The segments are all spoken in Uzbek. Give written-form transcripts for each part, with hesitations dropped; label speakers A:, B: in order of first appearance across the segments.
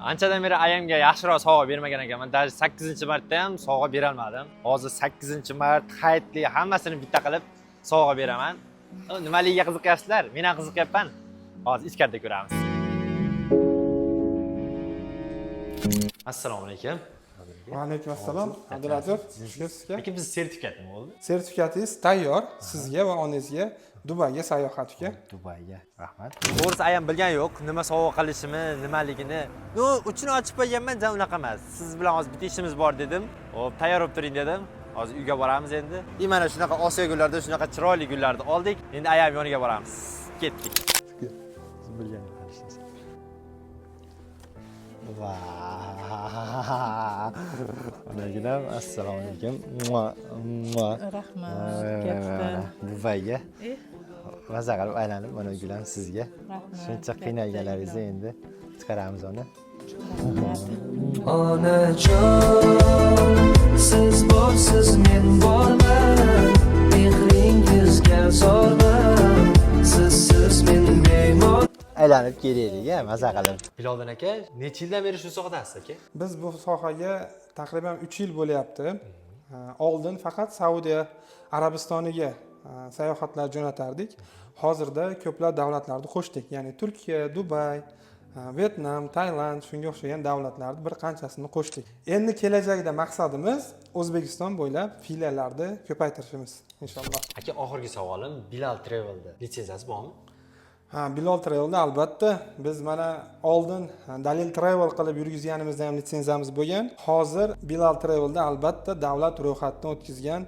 A: Anchadan beri ayamga yaxshiroq sovg'a bermagan ekanman. Даже 8-martda ham sovg'a berolmadim. Hozir 8-mart, hayitli, hammasini bitta qilib sovg'a beraman. Nimaligiga qiziqyapsizlar? Men ham qiziqyapman. Hozir ichkarida ko'ramiz. Assalomu alaykum.
B: Va alaykum assalom, Abdulaziz, xush kelibsiz.
A: Aka, biz sertifikat nima bo'ldi?
B: Sertifikatingiz tayyor sizga va onangizga Dubayga sayohat, uka.
A: Dubayga. Rahmat. To'g'risi, ayam bilgan yo'q, nima sovg'a qilishimni, nimaligini. Ну, uchini ochib qo'yganman, jan unaqa emas. Siz bilan hozir bitta ishimiz bor dedim. Hop, tayyor bo'lib turing dedim. Hozir uyga boramiz endi. И mana shunaqa Osiyo gullarida shunaqa chiroyli gullarni oldik. Endi ayam yoniga boramiz. Ketdik. Siz bilgan. Va. Onaginam, assalomu alaykum. Mua, mua.
C: Rahmat, katta.
A: Dubayga.
C: Eh,
A: Maza qilib aylanib, mana gulam sizga.
C: Rahmat.
A: Shuncha qiynalganlaringizni endi chiqaramiz uni.
C: Rahmat.
D: Onajon, siz borsiz, men borman, mehringizga zorman, sizsiz men bemor.
A: Aylanib kelaylik, a, maza qilib. Biloliddin aka, necha yildan beri shu sohadasiz, aka?
B: Biz bu sohaga taqriban 3 yil bo'lyapti. Oldin faqat Saudiya Arabistoniga sayohatlar jo'natardik. Hozirda ko'plab davlatlarni qo'shdik, ya'ni Turkiya, Dubay, Vyetnam, Tailand, shunga o'xshagan davlatlarni bir qanchasini qo'shdik. Endi kelajakda maqsadimiz O'zbekiston bo'ylab filiallarni ko'paytirishimiz, inshaalloh.
A: Aka, oxirgi savolim, Bilal Travel'da litsenziyasi bormi?
B: Ha, Bilol Travelda albatta. Biz mana oldin Dalil Travel qilib yurgizganimizda ham litsenziyamiz bo'lgan. Hozir Bilal Travelda albatta davlat ro'yxatidan o'tkazgan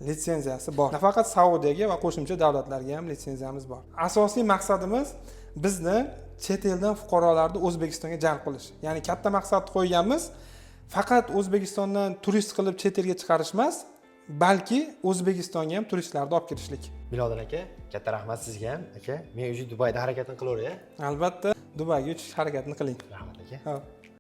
B: litsenziyasi bor. Nafaqat Saudiyaga va qo'shimcha davlatlarga ham litsenziyamiz bor. Asosiy maqsadimiz bizni chet eldan fuqarolarni O'zbekistonga jalb qilish. Ya'ni katta maqsad qo'yganmiz. Faqat O'zbekistondan turist qilib chet elga chiqarish emas, balki O'zbekistonga ham turistlarni olib kirishlik.
A: Biloliddin aka, katta rahmat sizga ham, aka. Men уже Dubayda harakatini qilaveray.
B: Albatta, Dubayga uchish harakatini qiling.
A: Rahmat, aka.
B: Ha.